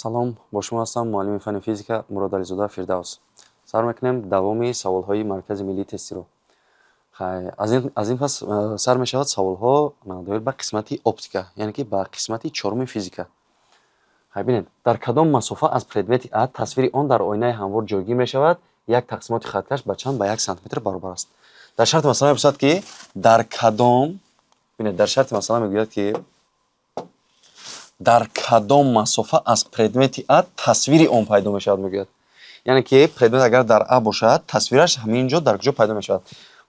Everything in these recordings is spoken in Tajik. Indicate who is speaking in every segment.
Speaker 1: Салом, бо шумо ҳастам муаллими фанни физика Муродализода Фирдавс. Сар мекунем давоми саволҳои Маркази миллии тестиро. Хай, аз ин пас сар мешавад саволҳо доир ба қисмати оптика, яъне ки ба қисмати чоруми физика. Хай, бинед, дар кадом масофа аз предмети А тасвири он дар оинаи ҳамвор ҷойгир мешавад, як тақсимоти хаткаш ба чанд? Ба 1 сантиметр баробар аст. Дар шарти масъала мепурсад, ки дар кадом, бинед, дар шарти масъала мегӯяд, ки дар кадом масофа аз предмети А тасвири он пайдо мешавад, мегӯяд. Яъне ки предмет агар дар А бошад, тасвираш ҳамин ҷо дар куҷо пайдо мешавад?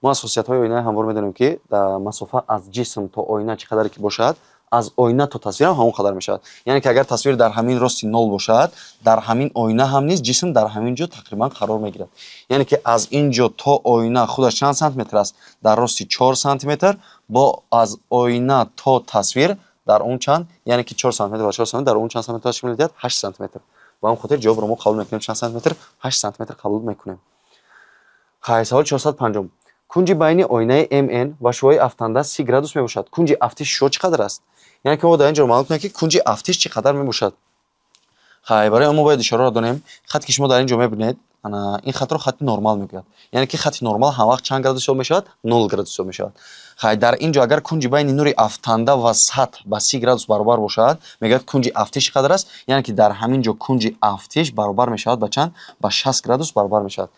Speaker 1: Мо аз хусусиятҳои оинаи ҳамвор медонем, ки масофа аз ҷисм то оина чӣ қадаре ки бошад, аз оина то тасвирам ҳамон қадар мешавад. Яъне ки агар тасвир дар ҳамин рости нол бошад, дар ҳамин оина ҳам низ ҷисм дар ҳамин ҷо тақрибан қарор мегирад. Яъне ки аз ин ҷо то оина худаш чанд сантиметр аст? Дар рости 4 сантиметр. Бо аз оина то тасвир дар он чанд? Яъне ки 4 сантиметр ва 4 сантиметр дар он чанд сантиметр ташкил медиҳад? 8 сантиметр. Ба ҳамин хотир ҷавобро мо қабул мекунем чанд сантиметр? 8 сантиметр қабул мекунем. Хай, саволи 405-ум. Кунҷи байни оинаи МН ва шуои афтанда 30 градус мебошад. Кунҷи афтиши шуо чӣ қадар аст? Яъне ки мо дар ин ҷо маълум кунем, ки кунҷи афтиш чӣ қадар мебошад. Хай, барои он мо бояд ишораро донем. Хате ки шумо дар ин ҷо мебинед, ин хатро хати нормал мегӯяд. Яъне ки хати нормал ҳамвақт чанд градус ҳисоб мешавад? 0 градус ҳисоб мешавад. Хай, дар ин ҷо агар кунҷи байни нури афтанда ва сатҳ ба 30 градус баробар бошад, мегӯяд, кунҷи афтиш чӣ қадар аст? Яъне ки дар ҳамин ҷо кунҷи афтиш баробар мешавад ба чанд? Ба 60 градус баробар мешавад.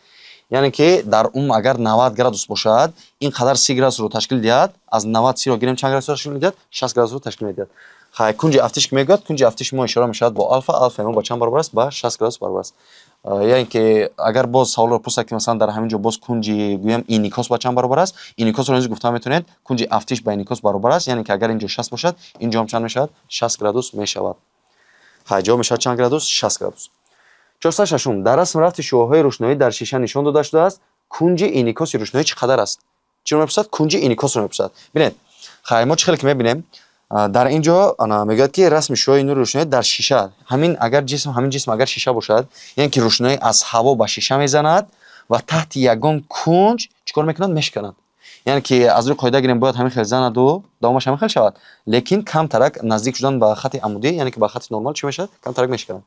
Speaker 1: Яъне ки дар ум агар 90 градус бошад, ин қадар 30 градусро ташкил диҳад. Аз 90 30-ро гирем, чанд градусро ташкил медиҳад? 60 градусро ташкил медиҳад. Хай, кунҷи афтиш ки мегӯяд, кунҷи афтиши мо ишора мешавад бо алфа. Алфаи мо ба чанд баробар аст? Ба 60 градус баробар аст. Яъне ки агар боз саволро пурсад, ки масалан, дар ҳамин ҷо боз кунҷи, гӯям, инъикос ба чанд баробар аст, инъикосро низ гуфта метавонед: кунҷи афтиш ба инъикос баробар аст. Яъне ки агар ин ҷо 60 бошад, ин ҷо ҳам чанд мешавад? 60 градус мешавад. Хай, ҷавоб мешавад чанд градус? 60 градус. 406-ум. Дар расм рафти шуоҳои рӯшноӣ дар шиша нишон дода шудааст. Кунҷи инъикоси рӯшноӣ чӣ қадар аст? Чиро мепурсад? Кунҷи инъикосро мепурсад. Бинед, хай, мо чӣ хеле ки мебинем, дар ин ҷо мегӯяд, ки расми шуои нури рӯшноӣ дар шиша. Ҳамин агар ҷисм, ҳамин ҷисм агар шиша бошад, яъне ки рӯшноӣ аз ҳаво ба шиша мезанад ва таҳти ягон кунҷ чӣ кор мекунад? Мешиканад. Яъне ки аз рӯи қоида гирем, бояд ҳамин хел занаду давомаш ҳамин хел шавад, лекин камтарак наздик шудан ба хати амудӣ, яъне ки ба хати нормал, чӣ мешавад? Камтарак мешиканад.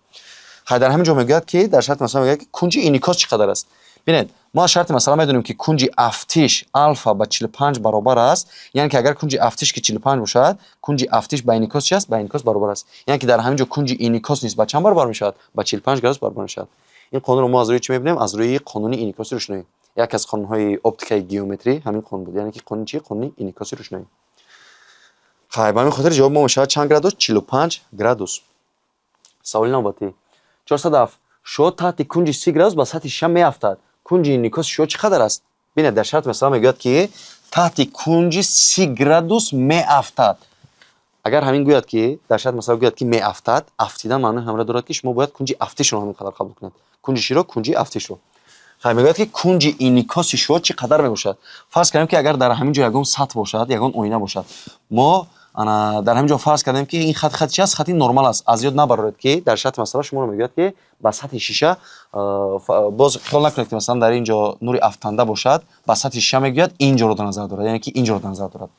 Speaker 1: Хай, дар ҳамин ҷо мегӯяд, ки дар шарти масъала мегӯяд, ки кунҷи инъикос чӣ қадар аст. Бинед, мо аз шарти масъала медонем, ки кунҷи афтиш алфа ба 45 баробар аст. Яъне ки агар кунҷи афтиш ки 45 бошад, кунҷи афтиш ба инъикос чи аст? Ба инъикос баробар аст. Яъне ки дар ҳамин ҷо кунҷи инъикос низ ба чанд баробар мешавад? Ба 45 градус баробар мешавад. Ин қонунро мо аз рӯи чӣ мебинем? Аз рӯи қонуни инъикоси рӯшноӣ. Як аз қонунҳои оптикаи геометрӣ ҳамин қонун буд. Яъне ки қонуни чӣ? Қонуни инъикоси рӯшноӣ. Хай, ба ҳамин хотир ҷавоби мо мешавад чанд градус? 45 градус. Саволи навбатӣ, 407. Шуо таҳти кунҷи 30 градус ба сатҳи шиша меафтад. Кунҷи инъикоси шуо чӣ қадар аст? Бинед, дар шарти масъала мегӯяд, ки таҳти кунҷи 30 градус меафтад. Агар ҳамин гӯяд, ки дар шарти масъала гӯяд, ки меафтад, афтидан маънои ҳамро дорад, ки шумо бояд кунҷи афтишро ҳамин қадар қабул кунед. Кунҷи чиро? Кунҷи афтишро. Хай, мегӯяд, ки кунҷи инъикоси шуо чӣ қадар мебошад? Фарз кардем, ки агар дар ҳамин ҷо ягон сатҳ бошад, ягон оина бошад, мо дар ҳамин ҷо фарз кардем, ки ин хат хати чи аст? Хати нормал аст. Аз ёд набароред, ки дар шарти масъала шуморо мегӯяд, ки ба сатҳи шиша. Боз хиёл накунед, ки масалан, дар ин ҷо нури афтанда бошад, ба сатҳи шиша мегӯяд, ин ҷоро дар назар дорад, яъне ки ин ҷоро дар назар дорад,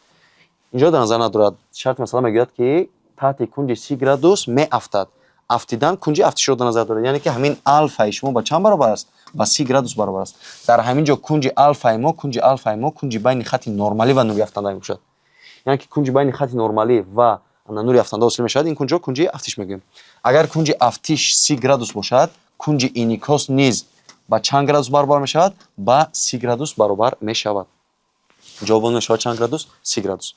Speaker 1: ин ҷоро дар назар надорад. Шарти масъала мегӯяд, ки таҳти кунҷи 30 градус меафтад. Афтидан кунҷи афтишро дар назар дорад. Яъне ки ҳамин алфаи шумо ба чанд баробар аст? Ба 30 градус баробар аст. Дар ҳамин ҷо кунҷи алфаи мо кунҷи байни хати нормалӣ ва нури афтанда мебошад. Яъне ки кунҷи байни хати нормалӣ ва нури афтанда ҳосил мешавад, ин кунҷро кунҷи афтиш мегӯем. Агар кунҷи афтиш 30 градус бошад, кунҷи инъикос низ ба чанд градус баробар мешавад? Ба 30 градус баробар мешавад. Ҷавоб он мешавад чанд градус? 30 градус.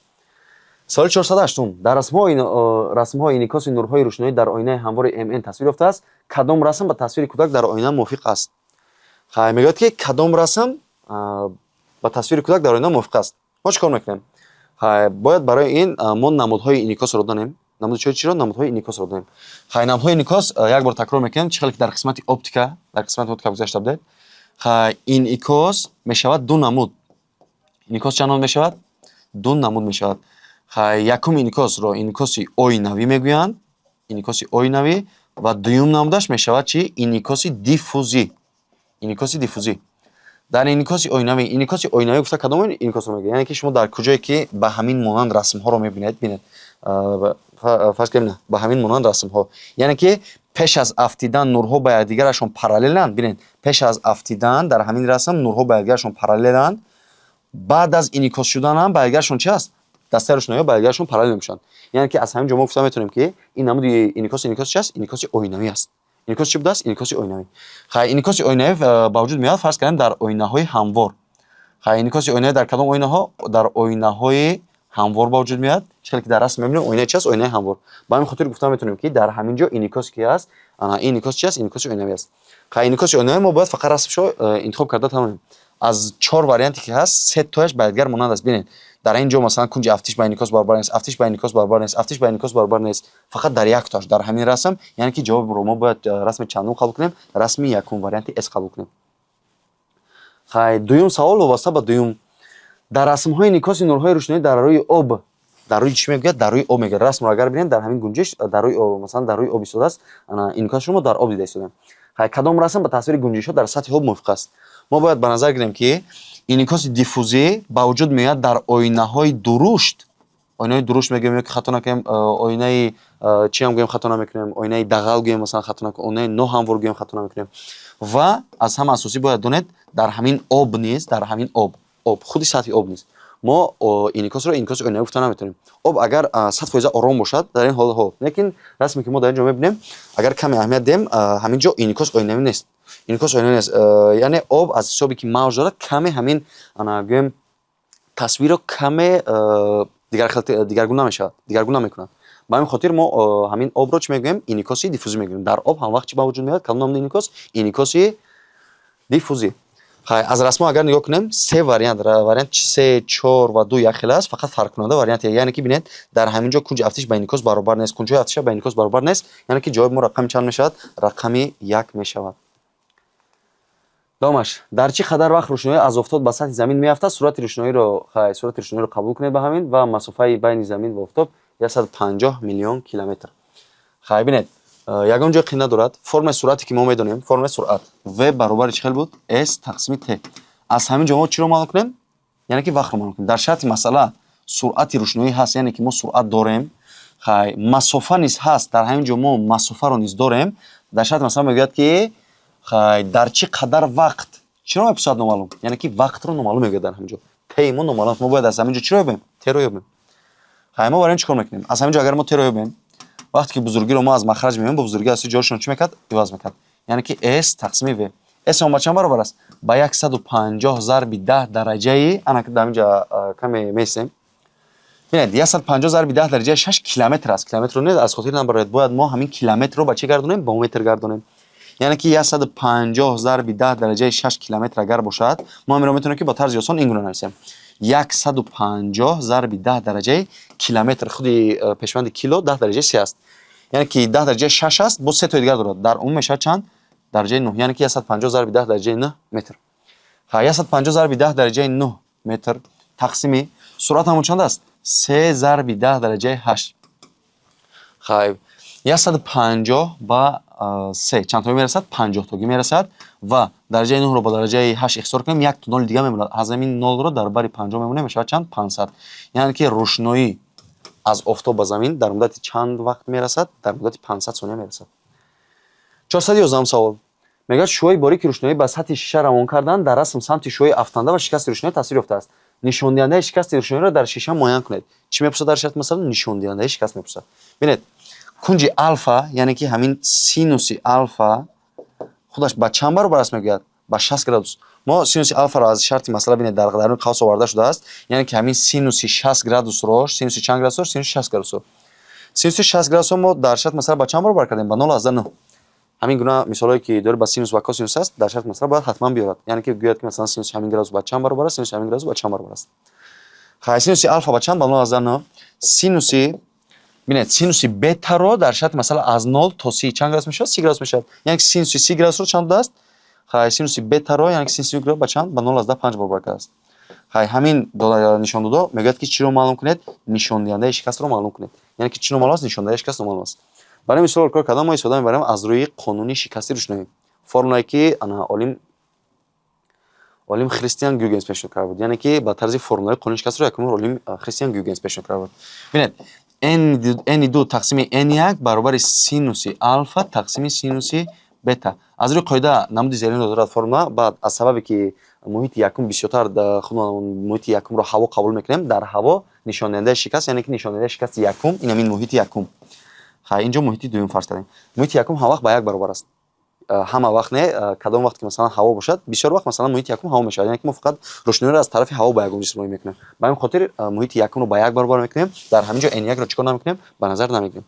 Speaker 1: Саволи 408-ум. Дар расмҳои инъикоси нурҳои рӯшноӣ дар оинаи ҳамвори МН тасвир ёфтааст. Кадом расм ба тасвири кӯдак дар оина мувофиқ аст? Хай, мегӯяд, ки кадом расм ба тасвири кӯдак дар оина мувофиқ аст. Мо чӣ кор мекунем? Хай, бояд барои ин мо намудҳои инъикосро донем. Намуди чиро? Намудҳои инъикосро донем. Хай, намудҳои инъикос як бор такрор мекунем, чӣ хеле ки дар қисмати оптика гузашта будед. Хай, инъикос мешавад ду намуд. Инъикос чанд намуд мешавад? Ду намуд мешавад. Хай, якум инъикосро инъикоси оинавӣ мегӯянд, инъикоси оинавӣ, ва дуюм намудаш мешавад чи? Инъикоси диффузӣ, инъикоси диффузӣ. Дар инъикоси оинавӣ, инъикоси оинавӣ гуфта кадом инъикосро мегӯяд? Яъне ки шумо дар куҷое ки ба ҳамин монанд расмҳоро мебинед, бинед, фарз кунем, ба ҳамин монанд расмҳо, яъне ки Пеш аз афтидан нурҳо ба якдигарашон параллеланд. Бинед, пеш аз афтидан дар ҳамин расм нурҳо ба якдигарашон параллеланд. Баъд аз инъикос шудан ҳам ба якдигарашон чи аст? Дастаи рӯшноиҳо ба якдигарашон параллел мешаванд. Яъне ки аз ҳамин ҷо мо гуфта метавонем, ки ин намуди инъикос, инъикос чи аст? Инъикоси оинавӣ аст. Инъикос чӣ будааст? Инъикоси оинавӣ. Хай, инъикоси оинавӣ ба вуҷуд меояд, фарз кардем, дар оинаҳои ҳамвор. Хай, инъикоси оинавӣ дар кадом оинаҳо? Дар оинаҳои ҳамвор ба вуҷуд меояд. Чӣ хеле ки дар расм мебинем, оинаи чи аст? Оинаи ҳамвор. Ба ҳамин хотир гуфта метавонем, ки дар ҳамин ҷо инъикос ки аст, ин инъикос чи аст? Инъикоси оинавӣ аст. Хай, инъикоси оинавӣ мо бояд фақат расмшо интихоб карда тавонем. Аз чор варианте ки ҳаст, се тояш ба якдигар монанд аст. Бинед, дар ин ҷо, масалан, кунҷи афтиш ба инъикос баробар нест, афтиш ба инъикос баробар нест, афтиш ба инъикос баробар нест. Фақат дар як тоаш, дар ҳамин расм. Яъне ки ҷавобро мо бояд расми чандум қабул кунем? Расми якум, варианти С қабул кунем. Хай, дуюм савол вобаста ба дуюм. Дар расмҳои инъикоси нурҳои рӯшноӣ дар рӯи об, дар рӯи чӣ мегӯяд? Дар рӯи об мегӯяд. Расмро агар бинем, дар ҳамин гунҷиш дар рӯи об, масалан, дар рӯи об истодааст, инъикосшро мо дар об дида истодаем. Хай, кадом расм ба тасвири гунҷишҳо дар сатҳи об мувофиқ аст? Мо бояд ба назар гирем, ки инъикоси диффузӣ ба вуҷуд меояд дар оинаҳои дурушт. Оинаҳои дурушт мегӯем ё ки хато накунем, оинаи чӣ ҳам гӯем, хато намекунем, оинаи дағал гӯем, масалан, хато накунем, оинаи ноҳамвор гӯем, хато намекунем. Ва аз ҳама асосӣ бояд донед, дар ҳамин об низ, дар ҳамин об, худи сатҳи об низ мо инъикосро инъикоси оинавӣ гуфта наметавонем. Об агар 100% ором бошад, дар ин ҳолҳо. Лекин расме ки мо дар ин ҷо мебинем, агар каме аҳамият диҳем, ҳамин ҷо инъикос оинавӣ нест, инъикос оинавӣ нест. Яъне об аз ҳисобе ки мавҷ дорад, каме ҳамин, гӯем, тасвирро каме дигаргуна мешавад, дигаргуна мекунад. Ба ҳамин хотир мо ҳамин обро чӣ мегӯем? Инъикоси диффузӣ мегӯем. Дар об ҳамвақт чӣ ба вуҷуд меояд? Кадом намуди инъикос? Инъикоси диффузӣ. Хай, аз расмҳо агар нигоҳ кунем, се вариант, вариант се, чор ва ду якхела аст, фақат фарқкунанда варианте. Яъне ки бинед, дар ҳамин ҷо кунҷи афтиш ба инъикос баробар нест, кунҷҳои афтиша ба инъикос баробар нест. Яъне ки ҷавоби мо рақами чанд мешавад? Рақами як мешавад. Давомаш: дар чӣ қадар вақт рӯшноӣ аз офтоб ба сатҳи замин меафтад? Суръати рӯшноиро, хай, суръати рӯшноиро қабул кунед ба ҳамин ва масофаи байни замин ва офтоб 150 миллион километр. Хай, бинед, ягон ҷой қин надорад. Формаи суръате ки мо медонем, формаи суръат v баробари чӣ хел буд? S тақсими t. Аз ҳамин ҷо мо чиро маълум кунем? Яъне ки вақтро маълум кунем. Дар шарти масъала суръати рӯшноӣ ҳаст, яъне ки мо суръат дорем. Хай, масофа низ ҳаст, дар ҳамин ҷо мо масофаро низ дорем. Дар шарти масъала мегӯяд, ки хай, дар чӣ қадар вақт. Чиро мепурсад? Номаълум, яъне ки вақтро номаълум мегӯяд. Дар ҳамин ҷо т мо номаълум аст. Мо бояд аз ҳамин ҷо чиро ёбем? Т-ро ёбем. Хай, мо барои ин чӣ кор мекунем? Аз ҳамин ҷо агар мо т-ро ёбем, вақте ки бузургиро мо аз махраҷ меёбем, бо бузургии асли ҷойшон чӣ мекард? Иваз мекард. Яъне ки s тақсими v. S он ба чанд баробар аст? Ба 150 зарби 10 дараҷаи, ана дар ҳамин ҷо каме меистем. Бинед, 150 зарби 10 дараҷаи 6 километр аст. Километрро не, аз хотир набарояд, бояд мо ҳамин километрро ба чӣ гардонем? Ба метр гардонем. Яъне ки 150 зарби 10 дараҷаи 6 километр агар бошад, мо ҳаминро метавонем ки ба тарзи осон ин гуна нависем: 150 зарби 10 дараҷаи километр. Худи пешванди кило 10 дараҷаи се аст, яъне ки 10 дараҷаи 6 аст, боз се тои дигар дорад, дар умум мешавад чанд? Дараҷаи 9. Яъне ки 150 зарби 10 дараҷаи 9 метр. Ха, 150 зарби 10 дараҷаи 9 метр тақсими суръат ҳамон чанд аст? 3 зарби 10 дараҷаи 8. Хай, 150 ба се чанд тоги мерасад? 50 тоги мерасад. Ва дараҷаи 9-ро ба дараҷаи 8 ихтисор кунем, як то ноли дига мемонад. Аз ҳамин нолро дар бари 50 мемонем, мешавад чанд? 500. Яъне ки рӯшноӣ аз офтоб ба замин дар муддати чанд вақт мерасад? Дар муддати 500 сония мерасад. 411-ум савол мегӯяд: шуои борики рӯшноӣ ба сатҳи шиша равон кардан. Дар расм самти шуои афтанда ва шикасти рӯшноӣ тасвир ёфтааст. Нишондиҳандаи шикасти рӯшноиро дар шиша муайян кунед. Чӣ мепурсад дар шарти масъала? Нишондиҳандаи шикаст мепурсад. Бинед, кунҷи алфа, яъне ки ҳамин синуси алфа худаш ба чанд баробар аст? Мегӯяд, ба 60 градус. Мо синуси алфаро аз шарти масъала, бинед, дар даруни қавс оварда шудааст. Яъне ки ҳамин синуси 60 градусро, синуси чанд градусро? Синуси 60 градусро. Синуси 60 градусро мо дар шарти масъала ба чанд баробар кардем? Ба 0,9. Ҳамин гуна мисолҳое ки дори ба синус ва косинус аст, дар шарти масъала бояд ҳатман биёрад. Яъне ки гӯяд, ки масалан, синуси ҳамин градус ба чанд баробар аст, синуси ҳамин градус ба чанд баробар аст. Хай, синуси алфа ба чанд? Ба 0,9. Синуси, бинед, синуси бетаро дар шарти масъала аз 0 то 30 чанд градус мешавад? 30 градус мешавад. Яъне ки синуси 30 градусро чанд додааст? Хай, синуси бетаро, яъне ки синуси ба чанд? Ба 0,5 баробар кардааст. Хай, ҳамин нишондодо мегӯяд, ки чиро маълум кунед? Нишондиҳандаи шикастро маълум кунед. Яъне ки чӣ номаълум аст? Нишондиҳандаи шикаст номаълум аст. Барои мисол кор кардан мо истифода мебарем аз рӯи қонуни шикасти рӯшноӣ, формулае ки ана олим Христиан Гюйгенс пешниҳод карда буд. Яъне ки ба тарзи формулаи қонуни шикастро якум бор олим Христиан Гюйгенс пешниҳод карда буд. Бинед, N2 тақсими N1 баробари синуси алфа тақсими синуси бета. Аз рӯи қоида намуди зеринро дорад формула. Баъд аз сабабе ки муҳити якум бисёртар, муҳити якумро ҳаво қабул мекунем, дар ҳаво нишондиҳандаи шикаст, яъне ки нишондиҳандаи шикасти якум ин ҳамин муҳити якум. Хай, инҷо муҳити дуюм фарз кардем. Муҳити якум ҳама вақт ба як баробар аст. Ҳама вақт не, кадом вақт ки масалан ҳаво бошад, бисёр вақт масалан муҳити якум ҳаво мешавад, яъне ки мо фақат рӯшноиро аз тарафи ҳаво ба ягон ҷисм роҳӣ мекунем. Ба ҳамин хотир муҳити якумро ба як баробар мекунем, дар ҳамин ҷо N1-ро чӣ кор намекунем? Ба назар намегирем.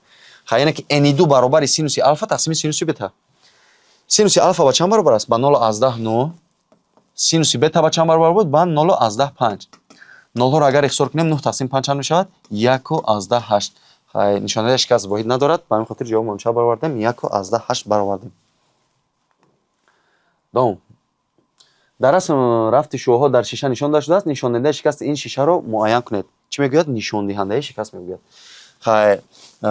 Speaker 1: Хай, яъне ки N2 баробари синуси алфа тақсими синуси бета. Синуси алфа ба чанд баробар аст? Ба 0,9. Синуси бета ба чанд баробар буд? Ба 0,5. Нолҳоро агар ихтисор кунем, 9 тақсим 5 чанд мешавад? 1,8. Хай, нишондиҳандаи шикаст воҳид надорад, ба ҳамин хотир ҷавобамон чанд баровардем? 1,8 баровардем. Давом. Дар расм рафти шуоҳо дар шиша нишон дода шудааст. Нишондиҳандаи шикасти ин шишаро муайян кунед. Чӣ мегӯяд? Нишондиҳандаи шикаст мегӯяд. Хай,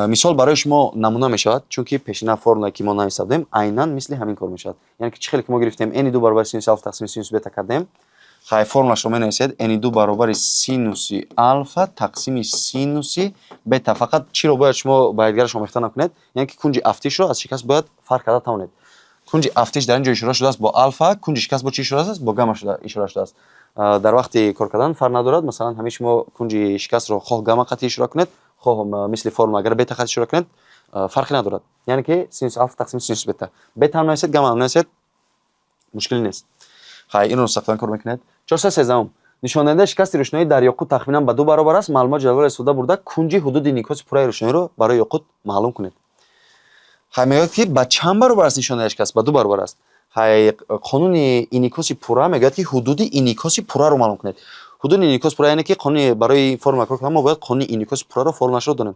Speaker 1: мисол барои шумо намуна мешавад, чунки пешина формулае ки мо нависта будем, айнан мисли ҳамин кор мешавад. Яъне ки чӣ хеле ки мо гирифтем N2 баробари синуси алфа тақсими синуси бета кардем. Хай, формулашро менависед: N2 баробари синуси алфа тақсими синуси бета. Фақат чиро бояд шумо ба якдигараш омехта накунед? Яъне ки кунҷи афтишро аз шикаст бояд фарқ карда тавонед. Кунҷи афтиш дар ин ҷо ишора шудааст бо алфа, кунҷи шикаст бо чӣ ишора шудааст? Бо гамма шуда ишора шудааст. Дар вақти кор кардан фарқ надорад, масалан, ҳамин шумо кунҷи шикастро хоҳ гамма қатъи ишора кунед, хоҳ мисли формула агар бета қатъи ишора кунед, фарқе надорад. Яъне ки синус алфа тақсими синус бета. Бета ҳам нависед, гамма ҳам нависед, мушкиле нест. Хай, инро мустақилан кор мекунед. 413. Нишондиҳандаи шикасти рӯшноӣ дар ёқут тахминан ба 2 баробар аст. Маълумот ҷадвалро истифода бурда, кунҷи ҳудуди инъикоси пурраи рӯшноиро барои ёқут маълум кунед. Хай, мегӯяд ки ба чанд баробар аст нишондиҳандаи шикаст? Ба 2 баробар аст. Хай, қонуни инъикоси пурра мегӯяд, ки ҳудуди инъикоси пурраро маълум кунед. Ҳудуди инъикоси пурра, яъне ки қонуни барои формула кор кардан мо бояд қонуни инъикоси пурраро, формулашро донем.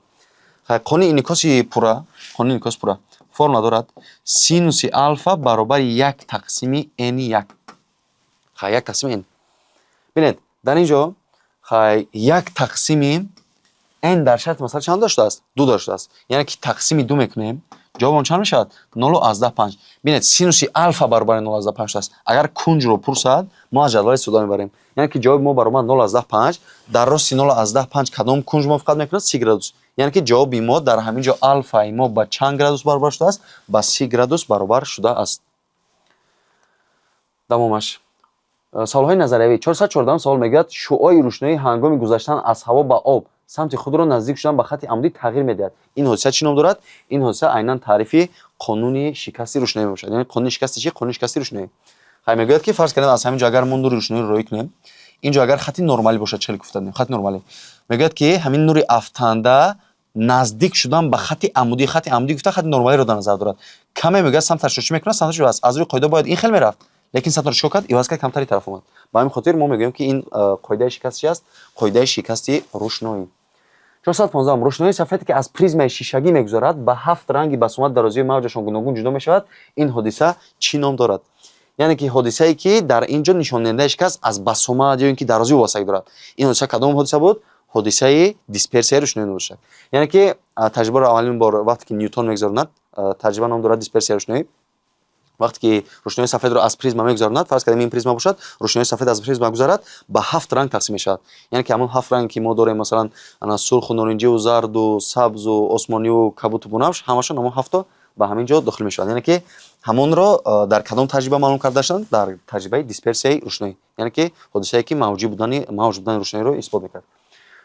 Speaker 1: Хай, қонуни инъикоси пурра, қонуни инъикоси пурра формула дорад: синуси алфа баробари як тақсими n як. Хай, як тақсими n. Бинед, дар ин ҷо хай як тақсими n дар шарти масъала чанд доштааст? 2 доштааст. Яъне ки тақсими 2 мекунем, ҷавобон чанд мешавад? 0,5. Бинед, синуси алфа баробари 0,5 шудааст. Агар кунҷро пурсад, мо аз ҷадвали истифода мебарем. Яъне ки ҷавоби мо баромад 0,5. Дар рости 0,5 кадом кунҷ мувофиқат мекунад? 30 градус. Яъне ки ҷавоби мо дар ҳамин ҷо алфаи мо ба чанд градус баробар шудааст? Ба 30 градус баробар шудааст. Давомаш. Саволҳои назариявӣ. 414 савол мегӯяд: шуои рӯшноӣ ҳангоми гузаштан аз ҳаво ба об самти худро наздик шудан ба хатти амудӣ тағйир медиҳад. Ин ҳодиса чӣ ном дорад? Ин ҳодиса айнан таърифи қонуни шикасти рӯшноӣ мебошад. Яъне қонуни шикасти чӣ? Қонуни шикасти рӯшноӣ. Хай, мегӯяд ки фарз кардем, аз ҳамин ҷо агар мо нури рӯшноиро роҳӣ кунем, ин ҷо агар хатти нормалӣ бошад, чӣ хеле гуфта будем, хатти нормалӣ. Мегӯяд ки ҳамин нури афтанда наздик шудан ба хатти амудӣ, хатти амудӣ гуфта хатти нормалиро дар назар дорад. Каме мегӯяд самташро чӣ мекунад? Самташро иваз. Аз рӯи қоида бояд ин хел мерафт. Лекин самташро чӣ кард? Иваз кард, камтари тараф омад. Ба ҳамин хотир мо мегӯем, ки ин қоидаи шикаст чи аст? Қоидаи шикасти рӯшноӣ. 415. Рӯшноии сафеде, ки аз призмаи шишагӣ мегузарад, ба ҳафт ранги басомад дарозии мавҷашон гуногун ҷудо мешавад. Ин ҳодиса чӣ ном дорад? Яъне ки ҳодисае, ки дар ин ҷо нишондиҳандаи шикаст аз басомад ё ин ки дарозӣ вобастагӣ дорад. Ин ҳодиса кадом ҳодиса буд? Ҳодисаи дисперсияи рӯшноӣ мебошад. Яъне ки таҷрибаро аввалин бор вақте ки Ньютон мегузаронад, таҷриба ном дорад дисперсияи рӯшноӣ. Вақте ки рӯшноии сафедро аз призма мегузаронад, фарз кардем, ин призма бошад, рӯшноии сафед аз призма гузарад, ба ҳафт ранг тақсим мешавад. Яъне ки ҳамон ҳафт ранге, ки мо дорем, масалан, ана сурху норанҷиву зарду сабзу осмониву кабуту бунафш, ҳамашон ҳамон ҳафто ба ҳамин ҷо дохил мешаванд. Яъне ки ҳамонро дар кадом таҷриба маълум карда шуданд? Дар таҷрибаи дисперсияи рӯшноӣ. Яъне ки ҳодисае, ки мавҷӣ будани, мавҷ будани рӯшноиро исбот мекард.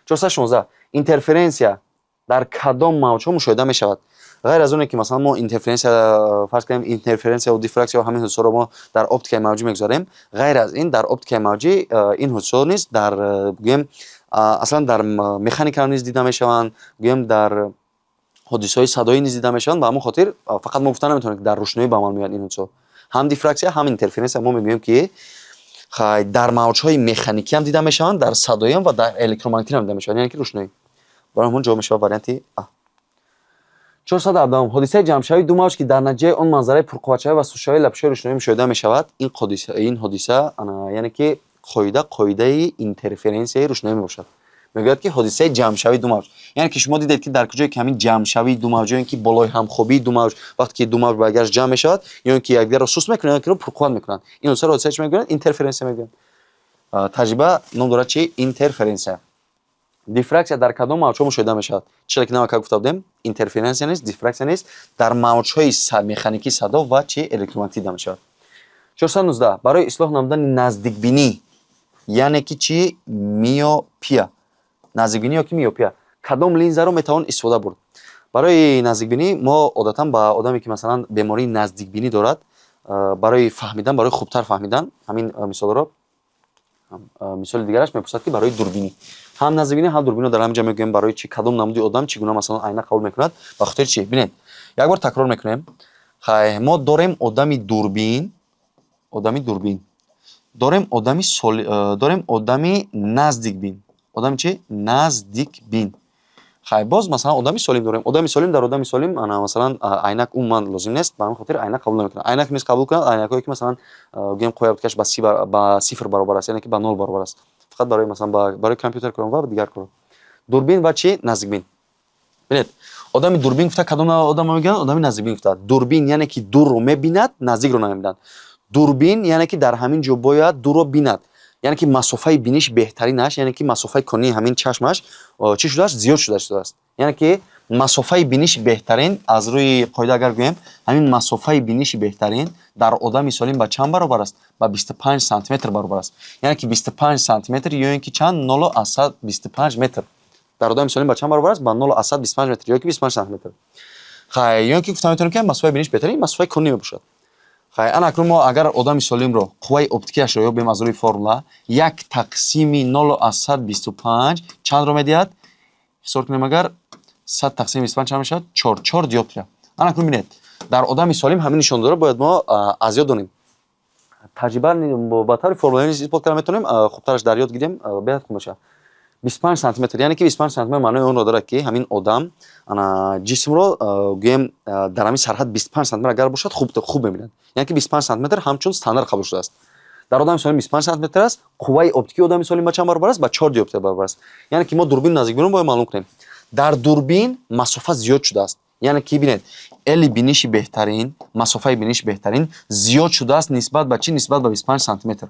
Speaker 1: 416. Интерференсия дар кадом мавҷҳо мушоҳида мешавад? Ғайр аз оне ки масалан мо интерференсия, фарз кардем, интерференсия ва дифраксия, ҳамин ҳодисаҳоро мо дар оптикаи мавҷӣ мегузарем. Ғайр аз ин, дар оптикаи мавҷӣ ин ҳодисаҳо низ дар, гӯем, аслан дар механика низ дида мешаванд, гӯем, дар ҳодисаҳои садоӣ низ дида мешаванд. Ба ҳамон хотир фақат мо гуфта наметавонем, ки дар рӯшноӣ ба амал меояд ин ҳодисаҳо. Ҳам дифраксия, ҳам интерференсия мо мегӯем, ки хай дар мавҷҳои механикӣ ҳам дида мешаванд, дар садоиам ва дар электромагнитӣ ҳам дида мешаванд, яъне ки рӯшноӣ. Барои ҳамон ҷавоб мешавад варианти А. 417. Ҳодисаи ҷамъшавии ду мавҷ, ки дар натиҷаи он манзараи пурқувватшавӣ ва сустшавии лаппишҳои рӯшноӣ мушоҳида мешавад. Ин ҳодиса, яъне ки қоида, қоидаи интерференсияи рӯшноӣ мебошад. Мегӯяд, ки ҳодисаи ҷамъшавии ду мавҷ, яъне ки шумо дидед, ки дар куҷое ки ҳамин ҷамъшавии ду мавҷ ё ин ки болои ҳамхобии ду мавҷ, вақте ки ду мавҷ ба якдигараш ҷамъ мешавад, ё ин ки якдигарро суст мекунанд, ё ки пурқувват мекунанд, ин ҳодисаро ҳодисаи чӣ мегӯянд? Интерференсия мегӯянд. Таҷриба ном дорад чи? Интерференсия. Дифраксия дар кадом мавҷҳо мушоҳида мешавад? Чизе ки навака гуфта будем, интерференсия нест, дифраксия нест, дар мавҷҳои механикии садо ва чи, электромагнитӣ дида мешавад. 419. Барои ислоҳ намудани наздикбинӣ, яъне ки чи, миопия, наздикбинӣ ё ки миопия, кадом линзаро метавон истифода бурд? Барои наздикбинӣ мо одатан ба одаме, ки масалан бемории наздикбинӣ дорад, барои фаҳмидан, барои хубтар фаҳмидан ҳамин мисолро, мисоли дигараш мепурсад, ки барои дурбинӣ, ҳам наздикбинӣ, ҳам дурбиниро дар ҳамин ҷо мегӯем, барои чи, кадом намуди одам чӣ гуна масалан айнак қабул мекунад, ба хотири чӣ. Бинед, як бор такрор мекунем. Хай, мо дорем одами дурбин, одами дурбин дорем, одами дорем, одами наздикбин, одами чи, наздикбин. Хай, боз масалан одами солим дорем. Одами солим, дар одами солим ана масалан айнак умуман лозим нест, ба ҳамин хотир айнак қабул намекунад. Айнак низ қабул кунад айнакҳое, ки масалан гӯем, қувваи оптикаш ба сифр баробар аст, яъне ки ба нол баробар аст, фақат барои масалан барои компютер корон ва дигар корон. Дурбин ва чи, наздикбин. Бинед, одами дурбин гуфта кадом одамро мегӯянд? Одами наздикбин гуфта. Дурбин, яъне ки дурро мебинад, наздикро намебинад. Дурбин, яъне ки дар ҳамин ҷо бояд дурро бинад, яъне ки масофаи биниш беҳтаринаш, яъне ки масофаи конии ҳамин чашмаш чӣ шудааст? Зиёд шуда шудааст. Яъне ки масофаи биниши беҳтарин, аз рӯи қоида агар гӯем, ҳамин масофаи биниши беҳтарин дар одами солим ба чанд баробар аст? Ба 25 сантиметр баробар аст. Яъне ки 25 сантиметр ё ин ки чанд, 0,25 метр. Дар одами солим ба чанд баробар аст? Ба 0,25 метр ё ки 25 сантиметр. Хай, ё ин ки гуфта метавонем, ки масофаи биниш беҳтарин масофаи конӣ мебошад. Хай, ана акнун мо агар одами солимро қувваи оптикиашро ёбем аз рӯи формула, як тақсими 0,25 чандро медиҳад? Ҳисоб кунем, агар 100 тақсими 25 чанд мешавад? Чор, чор диоптрия. Ана акнун бинед, дар одами солим ҳамин нишондодро бояд мо аз ёд донем. Таҷриба ба таври формулавӣ низ исбот карда метавонем, хубтараш дар ёд гирем, беҳад хуб мешавад. 25 сантиметр, яъне ки 25 сантиметр маънои онро дорад, ки ҳамин одам ана ҷисмро, гӯем, дар ҳамин сарҳад 25 сантиметр агар бошад, хуб хуб мебинад. Яъне ки 25 сантиметр ҳамчун стандарт қабул шудааст. Дар одами солим 25 сантиметр аст. Қувваи оптикии одами солим ба чанд баробар аст? Ба чор диоптрия баробар аст. Яъне ки мо дурбин, наздикбинро бояд маълум кунем. Дар дурбин масофа зиёд шудааст, яъне ки бинед, эли биниши беҳтарин, масофаи биниши беҳтарин зиёд шудааст нисбат ба чӣ? Нисбат ба 25 сантиметр.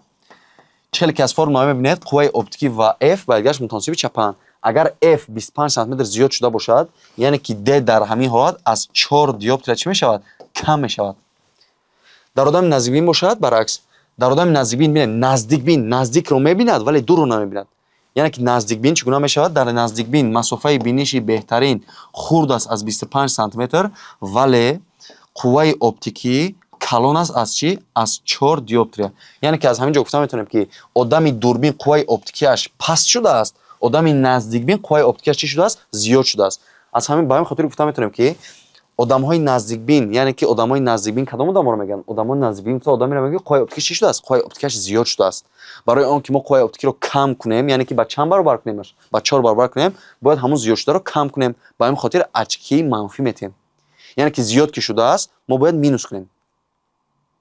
Speaker 1: Чӣ хеле ки аз формула мебинед, қувваи оптикӣ ва f ба якдигараш мутаносиби чапанд. Агар f 25 сантиметр зиёд шуда бошад, яъне ки d дар ҳамин ҳолат аз чор диоптрия чӣ мешавад? Кам мешавад. Дар одами наздикбин бошад, баръакс. Дар одами наздикбин, бинед, наздикбин наздикро мебинад, вале дурро намебинад. Яъне ки наздикбин чӣ гуна мешавад? Дар наздикбин масофаи биниши беҳтарин хурд аст аз 25 сантиметр, вале қувваи оптикӣ калон аст аз чӣ? Аз чор диоптрия. Яъне ки аз ҳамин ҷо гуфта метавонем, ки одами дурбин қувваи оптикиаш паст шудааст, одами наздикбин қувваи оптикиаш чӣ шудааст? Зиёд шудааст. Аз ҳамин, ба ҳамин хотир гуфта метавонем, ки одамҳои наздикбин, яъне ки одамҳои наздикбин кадом одаморо мегӯянд? Одамҳои наздикбин гуфта одамеро мегӯянд, қувваи оптикиш чӣ шудааст? Қувваи оптикиаш зиёд шудааст. Барои он ки мо қувваи оптикиро кам кунем, яъне ки ба чанд баробар кунемаш? Ба чор баробар кунем, бояд ҳамон зиёдшударо кам кунем. Ба ҳамин хотир очки манфӣ метиҳем. Яъне ки зиёд ки шудааст, мо бояд минус кунем.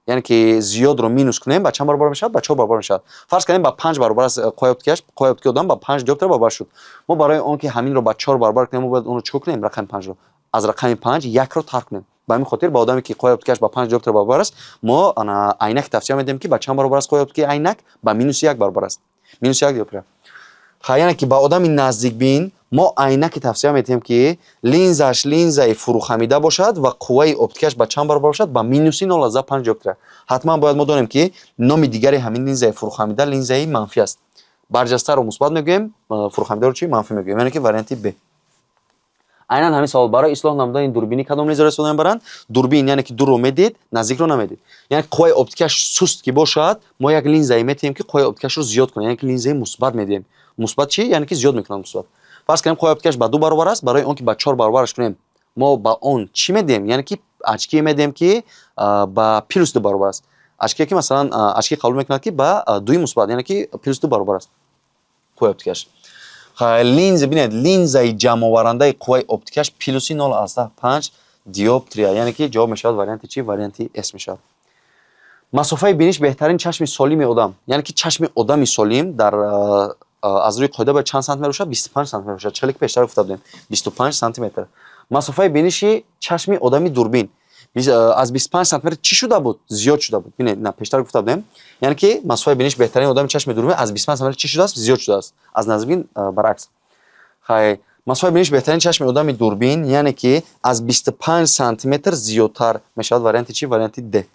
Speaker 1: Яъне ки зиёдро минус кунем, ба чанд баробар мешавад? Ба чор баробар мешавад. Фарз кардем, ба панҷ баробар аст қувваи оптикиаш, қувваи оптикии одам ба панҷ диоптр баробар шуд. Мо барои он ки ҳаминро ба чор баробар кунем, мо бояд онро чӣ кунем? Рақами панҷро аз рақами панҷ якро тарк кунем. Ба ҳамин хотир ба одаме, ки қувваи оптикиаш ба панҷ диоптр баробар аст, мо ана айнак тавсия медиҳем, ки ба чанд баробар аст қувваи оптикии айнак? Ба минуси як баробар аст, минуси як диоптрия. Хай, яъне ки ба одами наздикбин мо айнаке тавсия медиҳем, ки линзааш линзаи фурӯхамида бошад ва қувваи оптикиаш ба чанд баробар бошад? Ба минуси 0,5 диоптрия. Ҳатман бояд мо донем, ки номи дигари ҳамин линзаи фурӯхамида линзаи манфӣ аст. Барҷастаро мусбат мегӯем, фурӯхамидаро чӣ? Манфӣ мегӯем. Яъне ки варианти б. Айнан ҳамин савол: барои ислоҳ намудани дурбинӣ кадом линзаро истифода мебаранд? Дурбин, яъне ки дурро медид, наздикро намедид. Яъне қувваи оптикиаш суст ки бошад, мо як линзае метиҳем, ки қувваи оптикиашро зиёд кунад, яъне ки линзаи мусбат медиҳем. Мусбат чӣ? Яъне ки зиёд мекунад мусбат. Фарз кунем, қувваи оптикиаш ба ду баробар аст. Барои он ки ба чор баробараш кунем, мо ба он чӣ медиҳем? Яъне ки очкие медиҳем, ки ба плюс ду баробар аст. Очкие ки масалан очки қабул мекунад, ки ба дуи мусбат, яъне ки плюс ду баробар аст қувваи оптикиаш. Линза, бинед, линзаи ҷамъоварандаи қувваи оптикиаш плюси 0,5 диоптрия. Яъне ки ҷавоб мешавад варианти чӣ? Варианти с мешавад. Масофаи биниш беҳтарин чашми солими одам, яъне ки чашми одами солим дар аз рӯи қоида бояд чанд сантиметр бошад? 25 сантиметр бошад, чӣ хеле ки пештар гуфта будем, 25 сантиметр. Масофаи биниши чашми одами дурбин аз 25 сантиметр чӣ шуда буд? Зиёд шуда буд. Бинед, на, пештар гуфта будем, яъне ки масофаи биниш беҳтарини одами чашми дурбин аз 25 сантиметр чӣ шудааст? Зиёд шудааст, аз наздикбин баръакс. Хай, масофаи биниши беҳтарини чашми одами дурбин, яъне ки аз 25 сантиметр зиёдтар мешавад. Варианти чӣ? Варианти Д.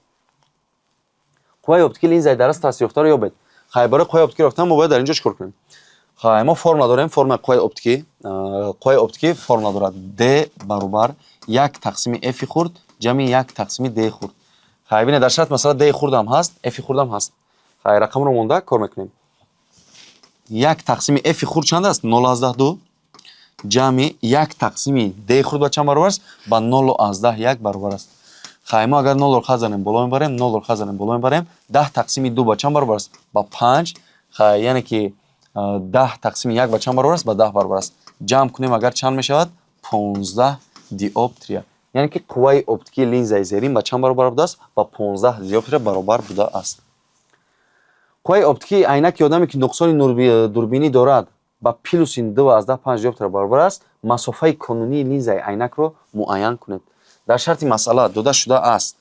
Speaker 1: Қувваи оптикии линзаи дар расм тасвирёфтаро ёбед. Хай, барои қувваи оптикӣ ёфтан мо бояд дар ин ҷо чӣ кор кунем? Хай, мо формула дорем, формулаи қувваи оптикӣ. Қувваи оптикӣ формула дорад: D баробар як тақсими F хурд ҷамъи як тақсими D хурд. Хай, бинед, дар шарт масъала D хурдам ҳаст, F хурдам ҳаст. Хай, рақамро монда кор мекунем. Як тақсими F хурд чанд аст? 0,2 ҷамъи як тақсими D хурд ба чанд баробар аст? Ба 0,1 баробар аст. Хай, мо агар нолро хат занем, боло мебарем, нолро хат занем, боло мебарем. 10 тақсими ду ба чанд баробар аст? Ба панҷ. Хай, яъне ки 10 тақсими як ба чанд баробар аст? Ба 10 баробар аст. Ҷамъ кунем агар, чанд мешавад? 15 диоптрия. Яъне ки қувваи оптикии линзаи зерин ба чанд баробар будааст? Ба 15 диоптрия баробар будааст. Қувваи оптикии айнаки одаме, ки нуқсони дурбинӣ дорад, ба плюси 2,5 диоптрия баробар аст. Масофаи конунии линзаи айнакро муайян кунед. Дар шарти масъала дода шудааст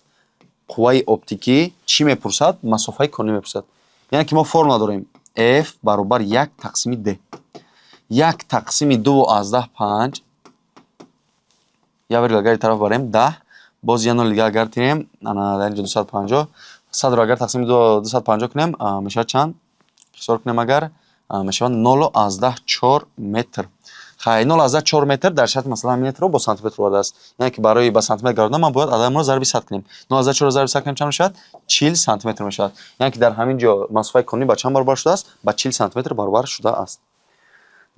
Speaker 1: қувваи оптикӣ. Чӣ мепурсад? Масофаи конунӣ мепурсад. Яъне ки мо формула дорем: F баробар як тақсими D. Як тақсими 2,5, як вергул агар тараф барем, 10, боз як нол дига агар тирем, дар инҷо 250. 100-ро агар тақсими 250 кунем, мешавад чанд? Ҳисоб кунем агар, мешавад 0,4 метр. Хай, 0,4 метр дар шарти масъала метрро бо сантиметр овардааст. Яъне ки барои ба сантиметр гардондан ман бояд ададро зарби 100 кунем. 0,4-ро зарби 100 кунем, чанд мешавад? 40 сантиметр мешавад. Яъне ки дар ҳамин ҷо масофаи конунӣ ба чанд баробар шудааст? Ба 40 сантиметр баробар шудааст.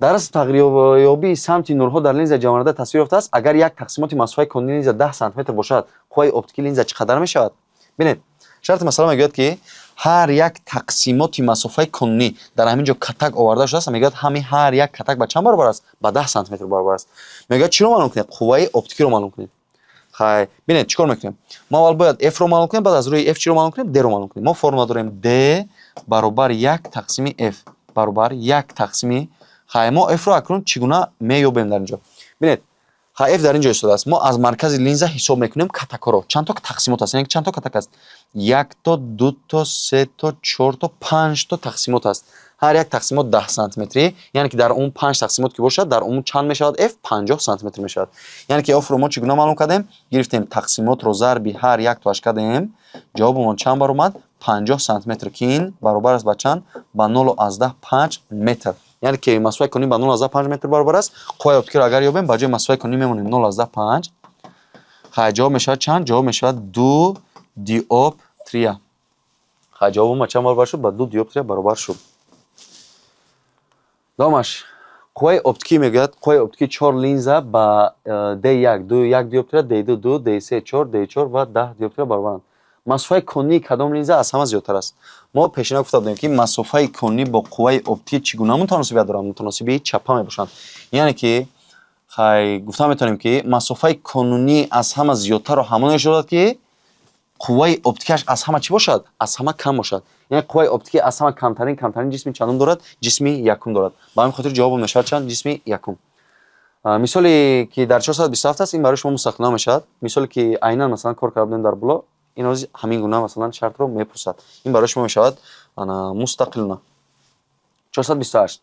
Speaker 1: Дар расм тағйирёбии самти нурҳо дар линзаи ҷамъоваранда тасвир ёфтааст. Агар як тақсимоти масофаи конунии линза 10 сантиметр бошад, қувваи оптикии линза чӣ қадар мешавад? Бинед, шарти масъала мегӯяд, ки ҳар як тақсимоти масофаи конунӣ, дар ҳамин ҷо катак оварда шудааст. Мегӯяд, ҳами ҳар як катак ба чанд баробар аст? Ба 10 сантиметр баробар аст. Мегӯяд, чиро маълум кунед? Қувваи оптикиро маълум кунед. Хай, бинед, чӣ кор мекунем? Мо аввал бояд f ро маълум кунем, баъд аз рӯи f чиро маълум кунем? D ро маълум кунем. Мо формула дорем: d баробар як тақсими f баробар як тақсими. Хай, мо f ро акнун чӣ гуна меёбем дар ин ҷо? Бинед, хай, f дар ин ҷо истодааст. Мо аз маркази линза ҳисоб мекунем катакҳоро. Чандто тақсимот аст, яъне чандто катак аст? Якто, дуто, сето, чорто, панҷто тақсимот аст. Ҳар як тақсимот 10 сантиметрӣ, яъне ки дар умум панҷ тақсимот ки бошад, дар умум чанд мешавад f? 50 сантиметр мешавад. Яъне ки f ро мо чӣ гуна маълум кардем? Гирифтем, тақсимотро зарби ҳар яктоаш кардем. Ҷавобамон чанд баромад? 50 сантиметр, ки ин баробар аст ба чанд? Ба 0,5 метр. Яъне ки масофаи конунӣ ба 0,5 метр баробар аст. Қувваи оптикиро агар ёбем, ба ҷои масофаи конунӣ мемонем 0,5. Хай, ҷавоб мешавад чанд? Ҷавоб мешавад 2 диоптрия. Хай, ҷавобам ба чанд баробар шуд? Ба 2 диоптрия баробар шуд. Давомаш: қувваи оптикӣ, мегӯяд, қувваи оптикии чор линза ба d1 ду як диоптрия, d2 ду, d3 чор, d4 ва 10 диоптрия баробаранд. Масофаи конунии кадом линза аз ҳама зиёдтар аст? Мо пешина гуфта будем, ки масофаи конунӣ бо қувваи оптикӣ чӣ гуна мутаносибият доранд? Мутаносибии чапа мебошанд. Яъне ки, хай, гуфта метавонем, ки масофаи конунӣ аз ҳама зиёдтарро ҳамоне дорад, ки қувваи оптикиаш аз ҳама чӣ бошад? Аз ҳама кам бошад. Яъне қувваи оптикӣ аз ҳама камтарин ҷисми чандум дорад? Ҷисми якум дорад. Ба ҳамин хотир ҷавобон мешавад чанд? Ҷисми якум. Мисоле ки дар 427 аст, ин барои шумо мустақилона мешавад. Мисоле ки айнан, масалан, кор карда будем дар боло, ин ҳозир ҳамин гуна, масалан, шартро мепурсад. Ин барои шумо мешавад мустақилона. 428.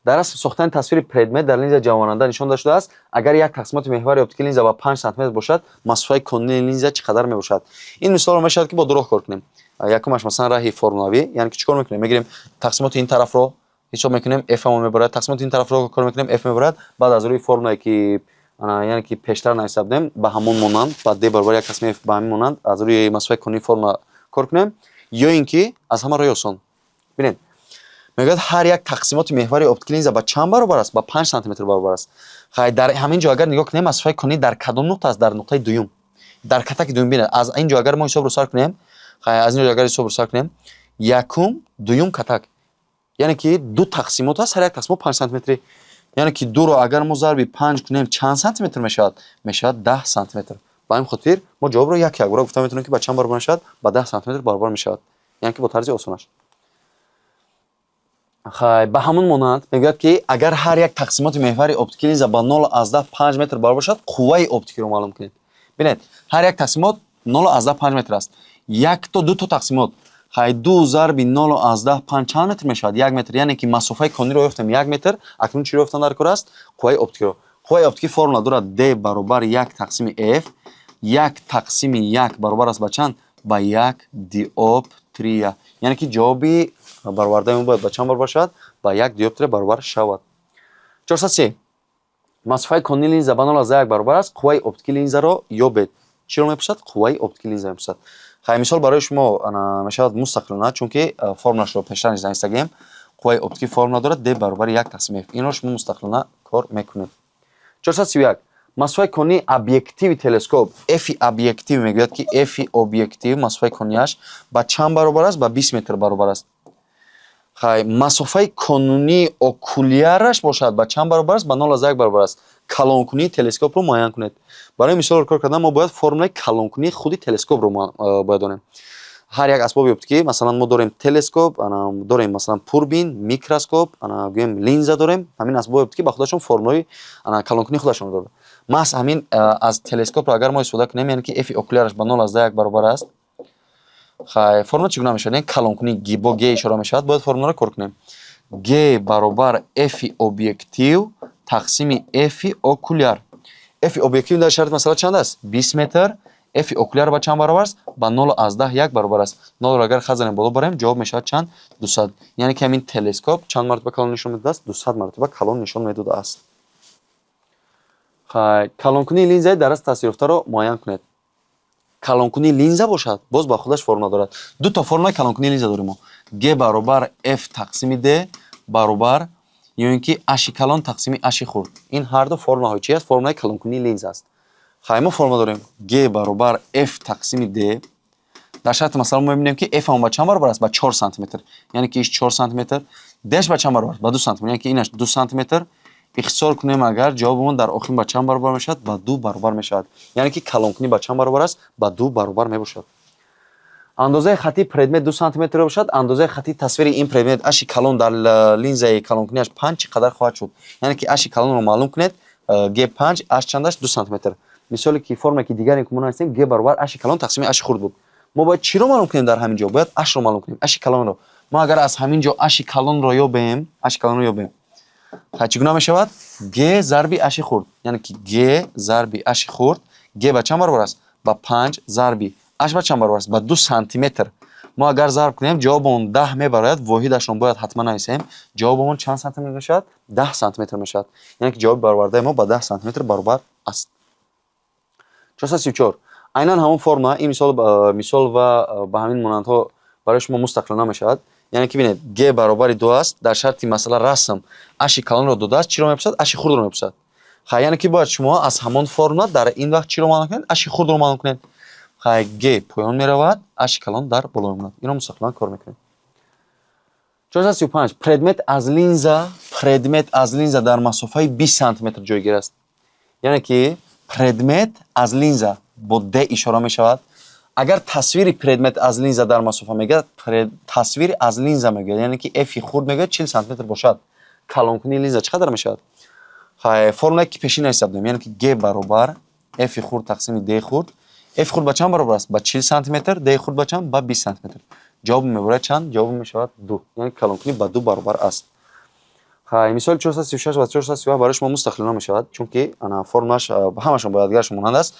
Speaker 1: Дар расм сохтани тасвири предмет дар линзаи ҷамъоваранда нишон дода шудааст. Агар як тақсимоти меҳвари оптикии линза ба 5 сантиметр бошад, масофаи конунии линза чӣ қадар мебошад? Ин мисолро мешавад, ки бо ду роҳ кор кунем. Якумаш, масалан, раҳи формулавӣ, яъне ки чӣ кор мекунем? Мегирем, тақсимоти ин тарафро ҳисоб мекунем, f ҳамон мебарад, тақсимоти ин тарафро кор мекунем, f мебарад. Баъд аз рӯи формулае ки, яъне ки пештар нависта будем, ба ҳамон монанд, ба d баробар як тақсими f, ба ҳамин монанд аз рӯи масофаи конунии формула кор кунем. Ё ин ки аз ҳама роҳи осон, бинед, мегӯяд, ҳар як тақсимоти меҳвари оптикии линза ба чанд баробар аст? Ба 5 сантиметр баробар аст. Хай, дар ҳамин ҷо агар нигоҳ кунем, масофаи конунӣ дар кадом нуқта аст? Дар нуқтаи дуюм, дар катаки дуюм. Бинед, аз ин ҷо агар мо ҳисобро сар кунем, хай, аз ин ҷо агар ҳисобро сар кунем, якум, дуюм катак, яъне ки ду тақсимот аст, ҳар як тақсимот 5 сантиметрӣ. Яъне ки дуро агар мо зарби панҷ кунем, чанд сантиметр мешавад? Мешавад 10 сантиметр. Ба ҳамин хотир мо ҷавобро як якбора гуфта метавонем, ки ба чанд баробар мешавад? Ба 10 сантиметр баробар мешавад, яъне ки бо тарзи осонаш. Хай, ба ҳамон монанд мегӯяд, ки агар ҳар як тақсимоти меҳвари оптикии линза ба 0,5 метр баробар бошад, қувваи оптикиро маълум кунед. Бинед, ҳар як тақсимот 0,5 метр аст, якто, дуто тақсимот. Хай, ду зарби 0,5 чанд метр мешавад? 1 метр. Яъне ки масофаи кониро ёфтем, 1 метр. Акнун чиро ёфтан дар кор аст? Қувваи оптикиро. Қувваи оптикӣ формула дорад: d баробар як тақсими f. Як тақсими як баробар аст ба чанд? Ба 1 диоптрия. Яъне ки ҷавоби баровардаи мо бояд ба чанд баробар шавад? Ба 1 диоптрия баробар шавад. 403. Масофаи конии линза ба 0,1 баробар аст, қувваи оптикии линзаро ёбед. Чиро мепурсад? Қувваи оптикии линза мепурсад. Хай, мисол барои шумо мешавад мустақилона, чунки формулашро пештар низ навистагем. Қувваи оптикӣ формула дорад: d баробари як тақсими f. Инро шумо мустақилона кор мекунед. 431. Масофаи конии объективи телескоп, f объектив, мегӯяд ки f объектив, масофаи конияш ба чанд баробар аст? Ба 20 метр баробар аст. Хай, масофаи конунии окуляраш бошад, ба чанд баробар аст? Ба 0,1 баробар аст. Калонкунии телескопро муайян кунед. Барои мисолро кор кардан мо бояд формулаи калонкунии худи телескопро бояд донем. Ҳар як асбоби оптикӣ, масалан, мо дорем телескоп, дорем, масалан, пурбин, микроскоп, гӯем, линза дорем. Ҳамин асбоби оптикӣ ба худашон формулаи калонкунии худашонро дорад. Маҳз ҳамин аз телескопро агар мо истифода кунем, яъне ки f окуляраш ба 0,1 баробар аст. Хай, формула чӣ гуна мешавад? Яъне калонкунӣ бо г ишора мешавад. Бояд формуларо кор кунем. Г баробар f объектив тақсими f окуляр. F объектив дар шарти масъала чанд аст? 20 метр. F окуляр ба чанд баробар аст? Ба 0,1 баробар аст. Нолро агар хат занем, боло барем, ҷавоб мешавад чанд? 200. Яъне ки ҳамин телескоп чанд маротиба калон нишон медодааст? 200 маротиба калон нишон медодааст. Хай, калонкунии линзаи дар расм тасвирёфтаро муайян кунед. Калонкунии линза бошад, боз ба худаш формула дорад. Ду то формулаи калонкунии линза дорем мо: г баробар f тақсими d баробар ё ин ки h калон тақсими h хурд. Ин ҳар ду формулаҳои чи аст? Формулаи калонкунии линза аст. Хай, мо формула дорем: г баробар f тақсими d. Дар шарти масъала мо мебинем, ки f ҳамон ба чанд баробар аст? Ба 4 сантиметр, яъне ки иш 4 сантиметр. D ба чанд баробар аст? Ба 2 сантиметр, яъне ки инаш 2 сантиметр. Ихтисор кунем агар, ҷавобамон дар охир ба чанд баробар мешавад? Ба 2 баробар мешавад. Яъне ки калонкунӣ ба чанд баробар аст? Ба 2 баробар мебошад. Андозаи хаттии предмет 2 сантиметр бошад, андозаи хаттии тасвири ин предмет h калон дар линзаи калонкунияш 5 чӣ қадар хоҳад шуд? Яъне ки h калонро маълум кунед. Г 5, h чанд аст? 2 сантиметр. Мисоле ки формае ки дигаре ки мо навистем, г баробар h калон тақсими h хурд буд. Мо бояд чиро маълум кунем дар ҳамин ҷо? Бояд h-ро маълум кунем, h калонро. Мо агар аз ҳамин ҷо h калонро ёбем, h калонро ёбем, хай, чӣ гуна мешавад? Г зарби h хурд, яъне ки г зарби h хурд. Г ба чанд баробар аст? Ба 5. Зарби h ба чанд баробар аст? Ба 2 сантиметр. Мо агар зарб кунем, ҷавобамон 10 мебарояд. Воҳидашро бояд ҳатман нависем. Ҷавобамон чанд сантиметр мешавад? 10 сантиметр мешавад. Яъне ки ҷавоби баровардаи мо ба 10 сантиметр баробар аст. 434. Айнан ҳамон формула. Ин мисол ва ба ҳамин монандҳо барои шумо мустақилона мешавад. Яъне ки бинед, г баробари 2 аст. Дар шарти масъала расм h калонро додааст. Чиро мепурсад? H хурдро мепурсад. Хай, яъне ки бояд шумо аз ҳамон формула дар ин вақт чиро маълум кунед? H хурдро маълум кунед. Хай, г поён меравад, h калон дар боло мемонад. Инро мустақилона кор мекунед. 435. Предмет аз линза дар масофаи 20 сантиметр ҷойгир аст. Яъне ки предмет аз линза бо d ишора мешавад. Агар тасвири предмет аз линза дар масофа мегӯяд, тасвири аз линза мегӯяд, яъне ки f хурд мегӯяд, 40 сантиметр бошад, калонкунии линза чӣ қадар мешавад? Хай, формулае ки пешин ҳисоб додем, яъне ки г баробар f хурд тақсими d хурд. F хурд ба чанд баробар аст? Ба 40 сантиметр. D хурд ба чанд? Ба 20 сантиметр. Ҷавоб мебарад чанд? Ҷавоб мешавад 2, яъне калонкунӣ ба 2 баробар аст. Хай, мисоли 436 ва 437 барои шумо мустақилона мешавад, чунки ана формулаш ҳамашон бо якдигарашон монанд аст.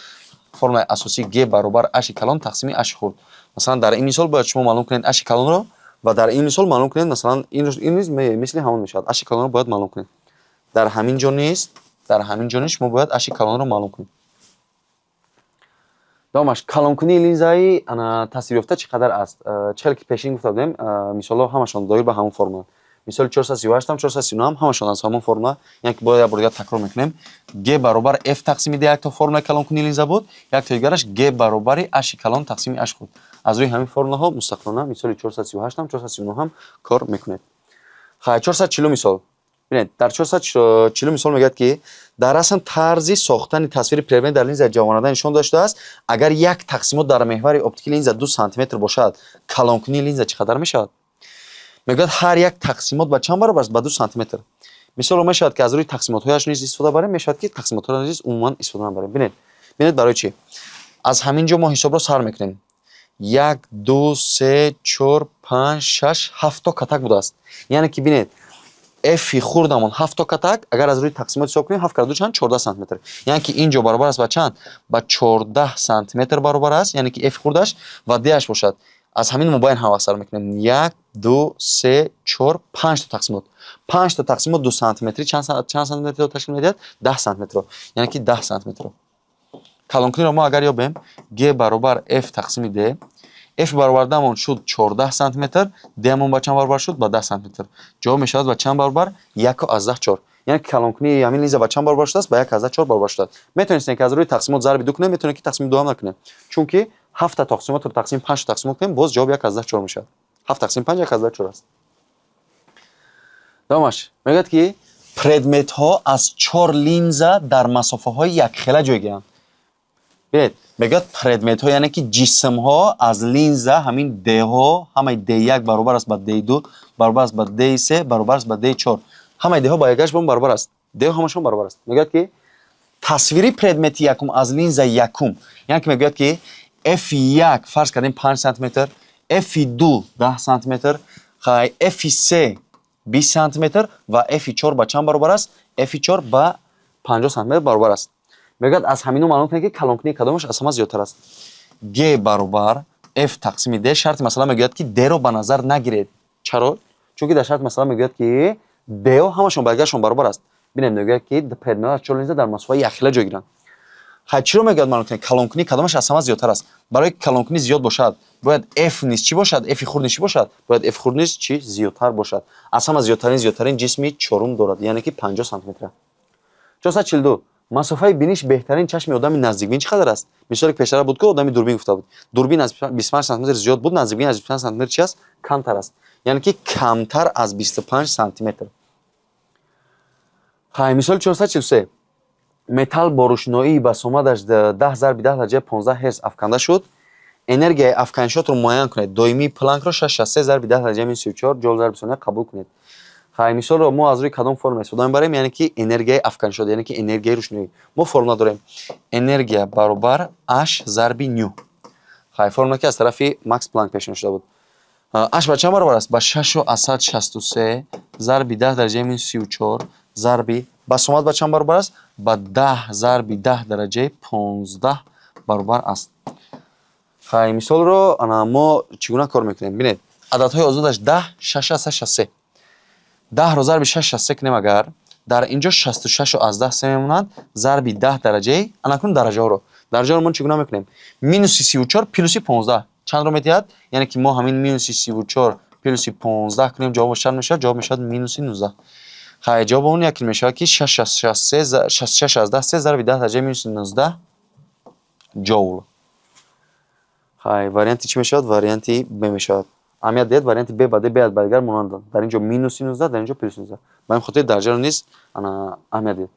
Speaker 1: Формулаи асосӣ: г баробар h калон тақсими h хурд. Масалан, дар ин мисол бояд шумо маълум кунед h калонро ва дар ин мисол маълум кунед, масалан, ин низ мисли ҳамон мешавад, h калонро бояд маълум кунед. Дар ҳамин ҷо низ шумо бояд h калонро маълум кунед. Давомаш: калонкунии линзаи ана тасвирёфта чӣ қадар аст? Чӣ хеле ки пешин гуфта будем, мисолҳо ҳамашон доир ба ҳамон формула. Мисоли 438, 439 ҳамашон аз ҳамон формула. Яъне ки бояд як бор дигар такрор мекунем: г баробар f тақсими d якто формулаи калонкунии линза буд, якто дигараш г баробари h калон тақсими h хурд. Аз рӯи ҳамин формулаҳо мустақилона мисоли 438, 439 кор мекунед. Хай, 440 мисол. Бинед, дар 440 мисол мегӯяд, ки дар расм тарзи сохтани тасвири предмет дар линзаи ҷавонада нишон дода шудааст. Агар як тақсимот дар меҳвари оптикии линза 2 сантиметр бошад, калонкунии линза чӣ қадар мешавад? Мегӯяд, ҳар як тақсимот ба чанд баробар аст? Ба 2 сантиметр. Мисолро мешавад, ки аз рӯи тақсимотҳояш низ истифода барем, мешавад, ки тақсимотҳоро низ умуман истифода набарем. Бинед, бинед, барои чӣ? Аз ҳамин ҷо мо ҳисобро сар мекунем. Як, ду, се, чор, панҷ, шаш, ҳафто катак будааст. Яъне ки бинед, f хурдамон ҳафто катак, агар аз рӯи тақсимот ҳисоб кунем, ҳафт карда ду чанд? 14 сантиметр. Яъне ки ин ҷо баробар аст ба чанд? Ба 14 сантиметр баробар аст, яъне ки f хурдаш. Ва d-аш бошад, аз ҳамин мобайн ҳам асар мекунем: як, ду, се, чор, панҷта тақсимот. Панҷта тақсимот 2 сантиметрӣ чанд сантиметрро ташкил медиҳад? 10 сантиметрро. Яъне ки 10 сантиметрро. Калонкуниро мо агар ёбем, g баробар f тақсими d. F баровардамон шуд 14 сантиметр, d-мон ба чанд баробар шуд? Ба 10 сантиметр. Ҷавоб мешавад ба чанд баробар? 1,4. Яъне ки калонкунии ҳамин линза ба чанд баробар шудааст? Ба 1,4 баробар шудааст. Метавонистем, ки аз рӯи тақсимот зарби ду кунем, метавонем, ки тақсими ду ҳам накунем, чунки ҳафта тақсимотро тақсими панҷта тақсимот кунем, боз ҷавоб 1,4 мешавад. Ҳафт тақсими панҷ 1,4 аст. Давомаш мегӯяд, ки предметҳо аз чор линза дар масофаҳои якхела ҷой гиранд. Бинед, мегӯяд предметҳо, яъне ки ҷисмҳо аз линза, ҳамин d-ҳо, ҳамаи d1 баробар аст ба d2, баробар аст ба d3, баробар аст ба d4. Ҳамаи d-ҳо ба якашбон баробар аст, d ҳамашон баробар аст. Мегӯяд, ки тасвири предмети якум аз линзаи якум, яъне ки мегӯяд, ки f1 фарз кардем 5 сантиметр, f2 10 сантиметр, хай, f3 20 сантиметр ва f4 ба чанд баробар аст? F4 ба 50 сантиметр баробар аст. Мегӯяд, аз ҳамино маълум кунед, ки калонкунии кадомаш аз ҳама зиёдтар аст. G баробар f тақсими d. Шарти масъала мегӯяд, ки d-ро ба назар нагиред. Чаро? Чунки дар шарти масъала мегӯяд, ки d-ҳо ҳамашон ба якашон баробар аст. Бинед, мегӯяд, ки предметҳо аз чор линза дар масофаи якхела ҷой гиранд. Хай, чиро мегӯяд маълум кунед? Калонкунии кадомаш аз ҳама зиёдтар аст. Барои ки калонкунӣ зиёд бошад, бояд f низ чӣ бошад? F хурд низ чӣ бошад? Бояд f хурд низ чӣ? Зиёдтар бошад. Аз ҳама зиёдтарин ҷисми чорум дорад, яъне ки 50 сантиметра. 442. Масофаи биниш беҳтарин чашми одами наздикбин чӣ қадар аст? Мисоле ки пештара буд, ки одами дурбин гуфта буд, дурбин аз 25 сантиметр зиёд буд, наздикбин аз 25 сантиметр чи аст? Камтар аст, яъне ки камтар аз 25 сантиметр. Хай, мисоли 443. Металл бо рӯшноии басомадаш 10 зарби 10 дараҷаи 15 герц афканда шуд. Энергияи афканишотро муайян кунед. Доимии Планкро 6,63 зарби 10 дараҷаи минус 34 ҷоул зарби сония қабул кунед. Хай, мисолро мо аз рӯи кадом формула истифода мебарем? Яъне ки энергияи афканишот, яъне ки энергияи рӯшноӣ. Мо формула дорем: энергия баробар h зарби ню. Хай, формула, ки аз тарафи Макс Планк пешниҳод шуда буд. H ба чанд баробар аст? Ба 6,63 зарби 10 дараҷаи минус 34 зарби басомад ба чанд баробар аст? Ба 10 зарби 10 дараҷаи 15 баробар аст. Хай, мисолро ана мо чӣ гуна кор мекунем? Бинед, ададҳои озодаш 10, 6,63. 10-ро зарби 6,63 кунем агар, дар инҷо 66,3 мемонад, зарби 10 дараҷаи, ана кун дараҷаҳоро мо чӣ гуна мекунем? Минуси 34 плюси 15 чандро медиҳад? Яъне ки мо ҳамин минуси 34 плюси 15 кунем, ҷавобаш чанд мешавад? Ҷавоб мешавад минуси 19. Хай, ҷавоби он якин мешавад, ки 66,3 зарби 10 дараҷаи минуси 19 ҷоул. Хай, варианти чӣ мешавад? Варианти Б мешавад. Аҳамият диҳед, варианти Б ба Д беҳад ба дигар монанданд. Дар ин ҷо минуси 19, дар ин ҷо плюси 19. Ба ҳамин хотир дараҷаро низ аҳамият диҳед.